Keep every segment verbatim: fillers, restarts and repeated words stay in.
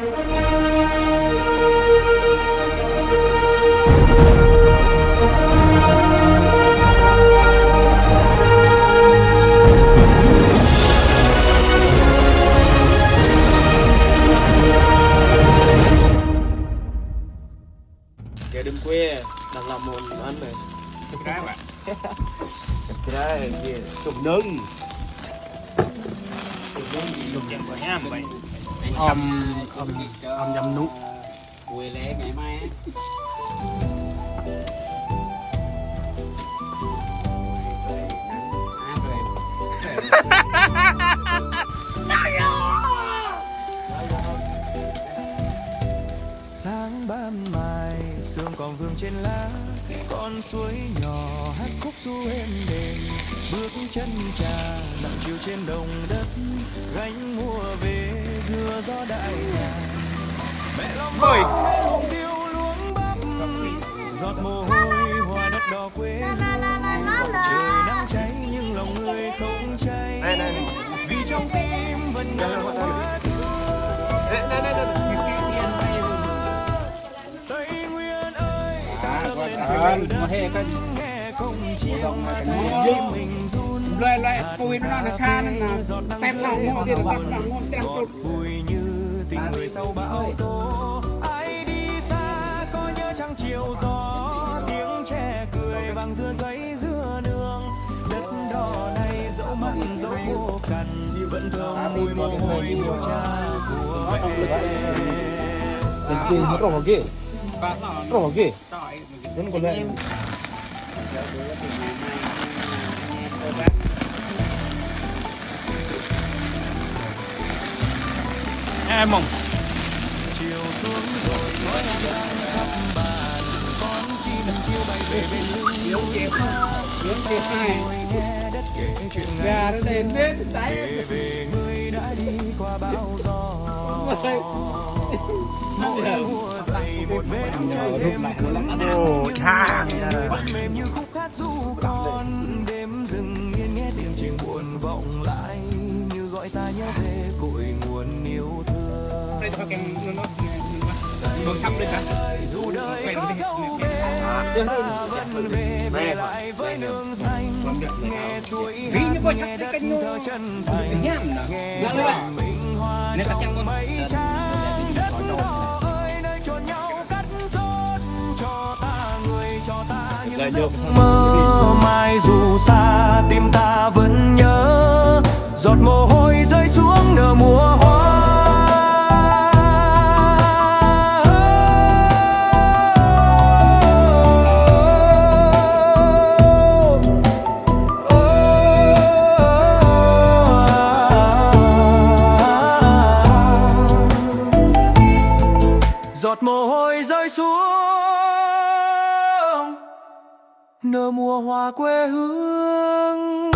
Kơ đơ̆m kue, đang làm món ăn này. Krai, krai, krai, krai, chụp nướng. Chụp nướng, chụp nướng, chụp nướng. Ôm, ôm, ôm yăm nụ. Kue lĕ ngày mai á. Sáng ban mai, sương còn vương trên lá, con suối nhỏ hát khúc ru êm đềm, bước chân trà lặng chiều trên đồng đất, gánh mùa về giữa gió đại ngàn. Mẹ lòng ơi, con điêu luống bắp, giọt mồ hôi hoa đất đỏ quê hương. Trời nắng cháy nhưng lòng người không cháy, vì trong tim vẫn nở hoa thơm. Tây Nguyên ơi, ta dâng lên từ đắng nghe không chiêng, tim mình run. Loài, loài, covid nó, nó xa nên là tem lòng ngộ, thì là tem lòng ngộ, tem lòng ngộ. Vui như tình người sau bão tố. Ai đi xa có nhớ chăng chiều gió, tiếng tre cười vang giữa giấy dưa nương. Đất đỏ này dẫu mặn dẫu khô cằn, vẫn thơm mùi mồ hôi của cha của mẹ. Terus lagi. Terus lagi. Em mong. Chiều xuống rồi khói đang khắp bàn, con chim chiêu bay về bên lưng. Miếng thịt, miếng thịt này. Gà nó đen hết, tái hết. Kể về người đã đi qua bão gió. Mỗi mùa dậy một vết chân thêm cứng. Ồ, chà. Người vẫn mềm như khúc hát ru con. Đêm rừng yên nghe tiếng chiêng buồn vọng lại, như gọi ta nhớ về cội nguồn yêu thương. Dù đời có dâu bể, ta vẫn về với nương xanh. Nghe suối hát thơ chân thành, nghe bình minh hoa trong mây trắng. Đất đỏ ơi, nơi chôn nhau cắt rốn, cho ta người, cho ta những giấc mơ. Mai dù xa, tim ta vẫn nhớ, giọt mồ hôi rơi xuống nở mùa hoa. Giọt mồ hôi rơi xuống, nở mùa hoa quê hương.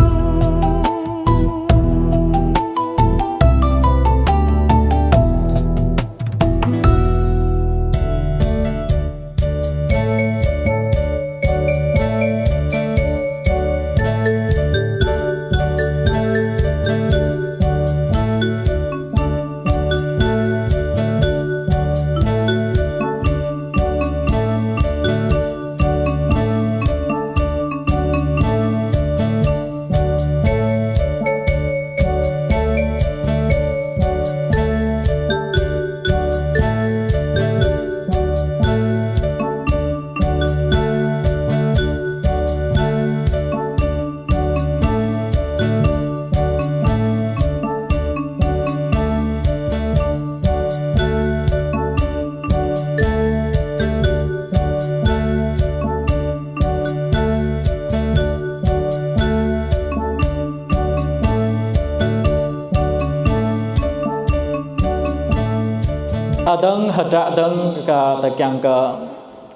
Adơ̆ng hơdră dơ̆ng kơ ta kiăng kơ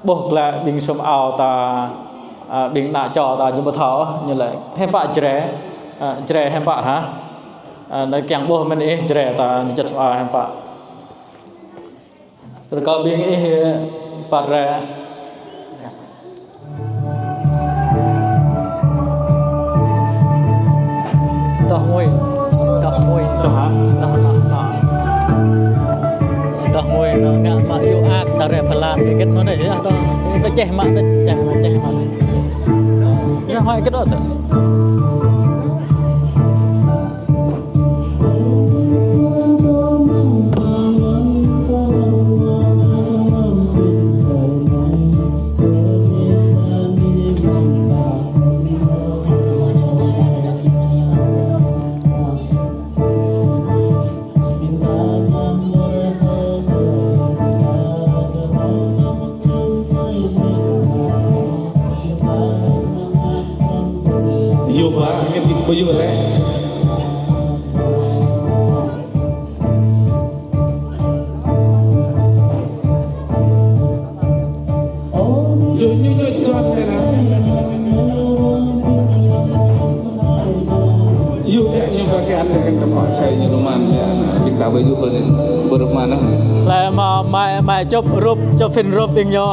ƀuh glaĭ ƀing sum ao ta, a, ƀing ană čô ta ñu ƀu thâo, ñu laĭ hiư̆m pă Jrai, a, Jrai hiư̆m pă hă? A, anai kiăng ƀuh mơ̆n ih Jrai ta ñu čăt sum ao hiư̆m pă. Rơkâo ƀing ih păt rai. Tơh ngui, tơh ngui, tơh hă? Tơh hă? Tơh hă? Tơdah mui anŭn ngă mă yua ak ta rĕ pơlan kơ hơget anŭn anai yơh, tơdah čeh mă anai, čeh mă, čeh mă anai. Yua hơget ôh tơ. Yua ba, hơget gih ƀu yua lĕ. Yua ñu ñu čon lĕ anŭn. Yua ƀiă ñu ba kian lĕ kơ tơmă sai ñu rơman ƀiă anŭn. Ƀing ta ƀu yua ƀu rơman anŭn. Lĕ mă mai, mai chụp rup, chụp phim rup ƀing ñu.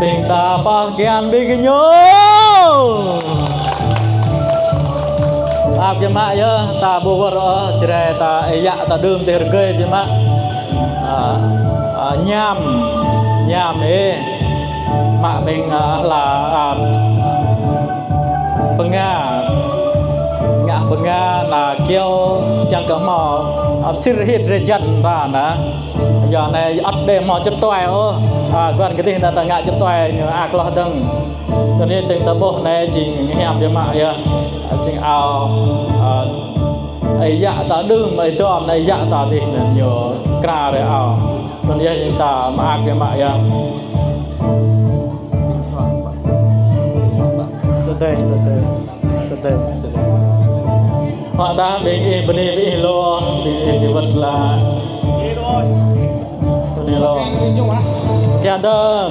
Ƀing ta pơkian ƀing gơñu. Ăp biă mă yơh, ta ƀu wơr ôh, Jrai ta ơi yă ta đưm tih rơgơi biă mă. A, a, ñam, ñam ih. Mă ƀing, a, hla, a, bơnga. Ngă bơnga na kiêu, kiăng kơ hmâo, a, sir hit rơjăn ta na. Yua anai ăt đe hmâo čơtuai ôh. A, guan kơ tih na ta ngă čơtuai ñu ak hloh dơ̆ng. Tơ anai tơ̆ng ta ƀuh anai jing hiam biă mă yơh. A, jing ao, a, ơi yă ta đưm, ơi dom, ơi yă ta tih anŭn ñu kra rai ao. Anŭn yơh jing ta mă ak biă mă yơh. Tơdơi, tơdơi. Tơdơi, tơdơi. Mơ̆ dah ƀing ih bơni ƀing ih lu, ƀing ih ti wơ̆t glaĭ. Bơni lu. Kian dơ̆ng.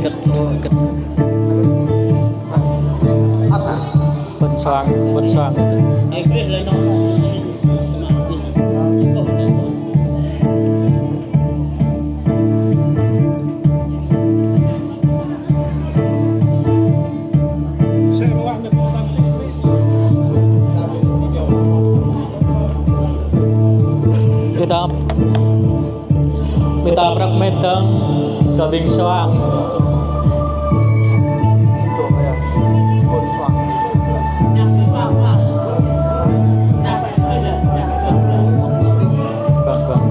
Kơt lu, kơt lu, kơt lu. Bơ̆n suang, bơ̆n suang. Kơdap. Ƀing ta prăk mĕt dơ̆ng kơ ƀing suang. Vâng, vâng.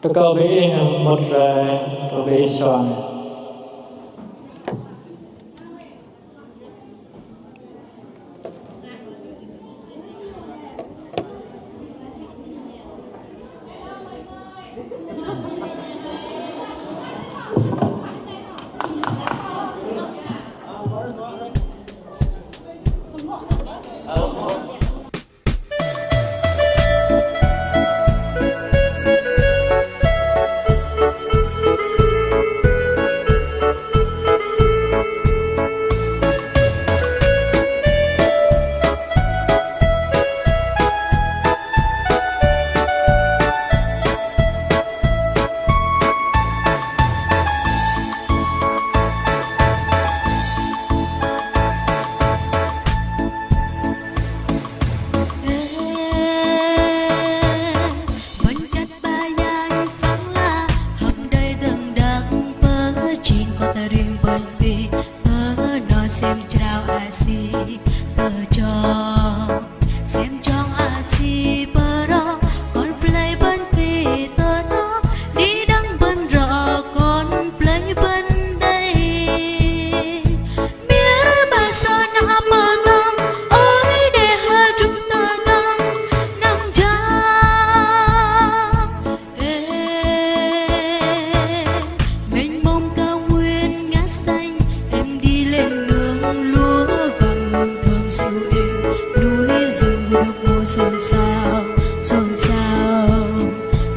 Rơkâo ƀing ih mŭt rai, rơkâo ƀing ih suang. Asi pơjŏng, sem jŏng asi pơrŏ, kŏn plei ƀơi phi tơnŏ, đĭ đăng ƀơi rŏ kŏn plei ƀơi đai. Mir ba sa na pơtong, ơi đe ha djŭ tơdang, năm jang. Ơ, mênh mông cao nguyên ngát xanh, em đi lên nương lúa vàng hương thơm dịu êm, núi rừng đục mùa xôn xao, xôn xao.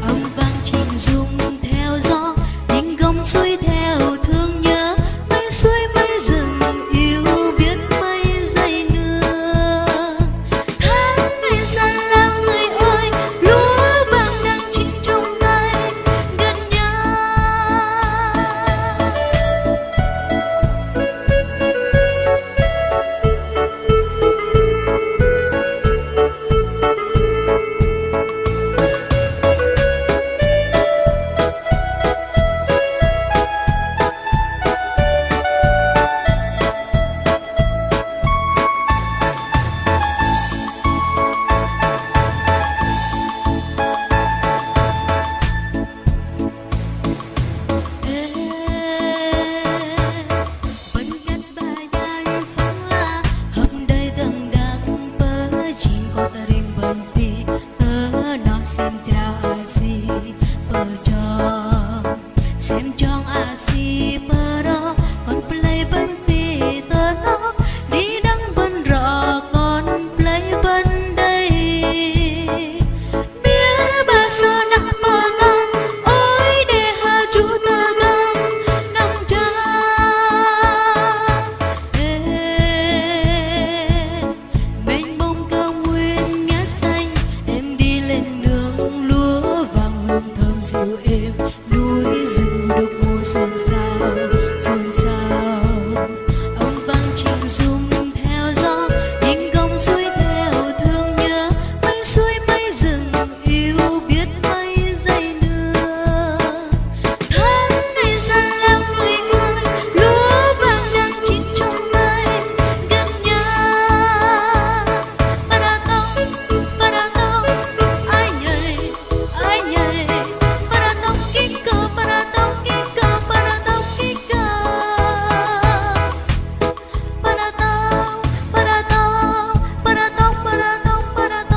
Âm vang chim rung theo gió, những gông xuôi theo thương nhớ, mây suối mây rừng yêu biết mây dây nương. Tháng ngày dần lao người ơi, lúa vàng đang chín trong tay, gần nhau. Ơ, bơngăt ba yang phang la, hơ̆k đơi dơ̆ng dang pơjing kŏn ring ƀơi phi tơnŏ, sem jrao asi pơjŏng, sem jŏng asi pơrŏ, kŏn plei ƀơi phi tơnŏ, đĭ đăng ƀơi rŏ kŏn plei ƀơi đai. Mir ba sa na pơtong, ơi đe ha djŭ tơdang, năm jang. Ơ, mênh mông cao nguyên ngát xanh, em đi lên nương lúa vàng hương thơm dịu êm, núi rừng đục mùa xôn xao, xôn xao. Âm vang chim rung theo gió, những gông xuôi theo thương nhớ, mây suối mây rừng yêu biết mây dây nương. Tháng ngày dần lao người ơi, lúa vàng đang chín trong tay, gần nhau. Pơrơtông, pơrơtông, ai nhơi, ai nhơi. Pơrơtông kik kơ, pơrơtông kik kơ, pơrơtông kik kơ. Pơrơtông, pơrơtông, pơrơtông, pơrơtông, pơrơtông.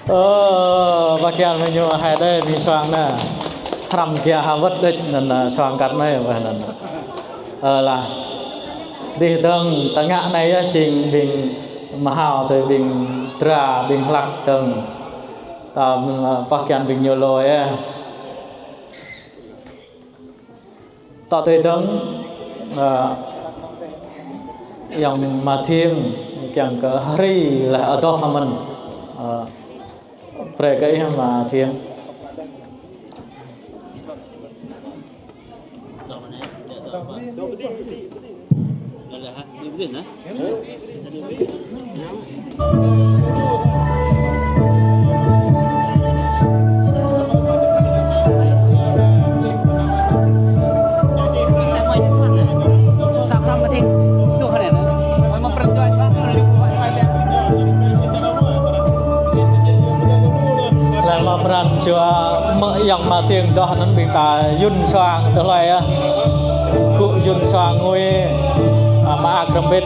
Ơ, ba kian mơñu hai đe ƀing suang anai. Hrăm kian ha wơ̆t đĕč anŭn, ơ, suang kăt anai wơ̆t anŭn. Ơ, lah. Dih dơ̆ng tơngă anai yơh jing ƀing mơhao tui ƀing dra ƀing hlăk dơ̆ng. Ta, ơ, ba kian ƀing ñu lui yơh. Tŏ tui dơ̆ng, ơ, Yang Ma Thiêng kiăng kơ hri laih adoh hơmĕn. Ơ, brơi kơ ih Ma Thiêng. Laih mă pran jua mơ̆ Yang Ma Thiêng adoh anŭn ƀing ta yŭn suang tơlơi yơh. Gŭ yŭn suang ngui, a, mơak hrŏm bĭt.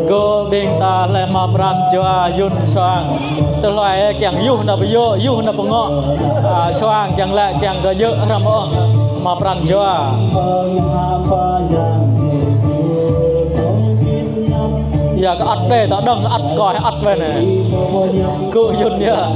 Gơ̆ ƀing ta laih mă pran jua yŭn suang. Tơlơi kiăng yuh nao pơyŏk, yuh nao pơngŏ. A, suang kiăng lĕ kiăng kơ djơ̆ hrŏm ôh. Mă pran jua. Yua kơ ăt đe ta đơ̆ng ăt kơ ăt wơ̆t anai. Gŭ yŭn yơh.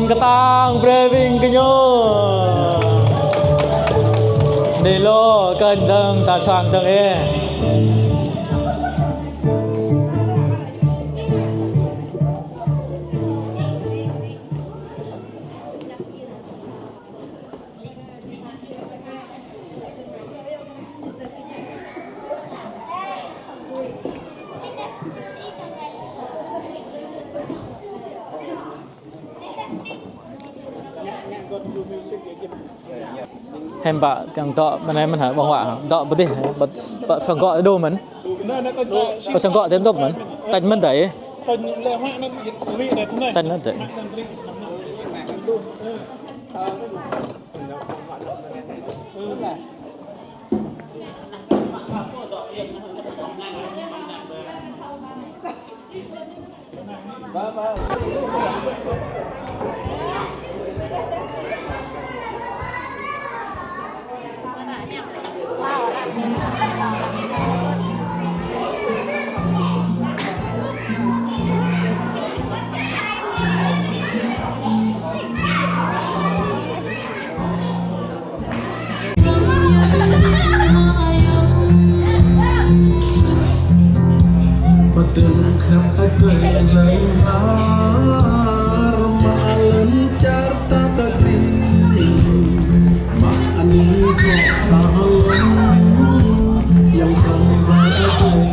Kơtang brơi ƀing gơñu. Đĭ lŏ kơnh dơ̆ng ta sang dơ̆ng ih. Hiư̆m pă kiăng dŏ ƀơi anai mơ̆n hă, ƀơ̆ng huă hă? Dŏ pơ adih, pơ, pơ sang gŏ đôč mơ̆n. Pơ sang gŏ tơm dŏ mơ̆n. Tañ mơ̆n đơi. Tañ mơ̆n đơi. Pơtưng khăp kơ tơlơi har, mă lŏn čar ta kơtri, mă anih sŏk ta lŏn, yang kơ̆ng ba tơlơi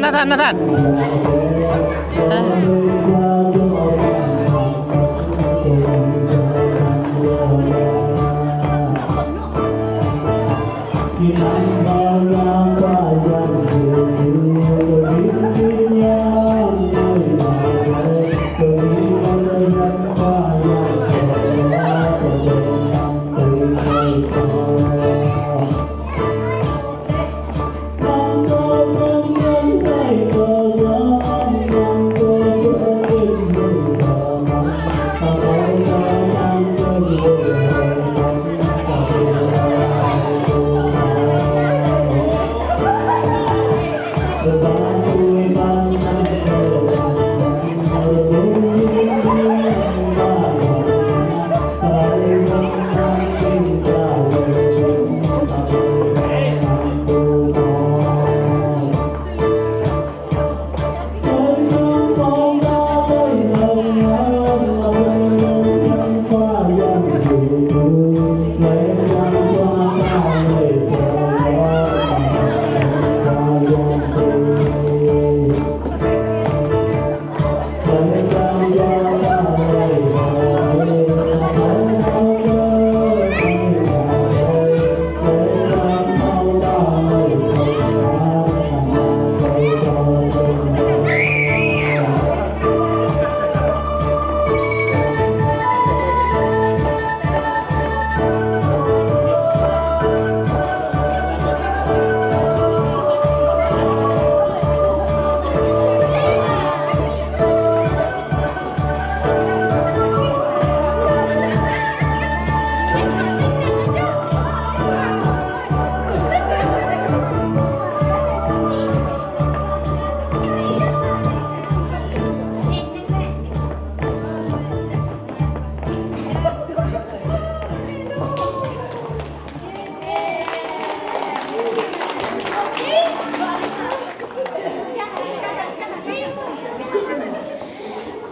Nathan, Nathan, Nathan.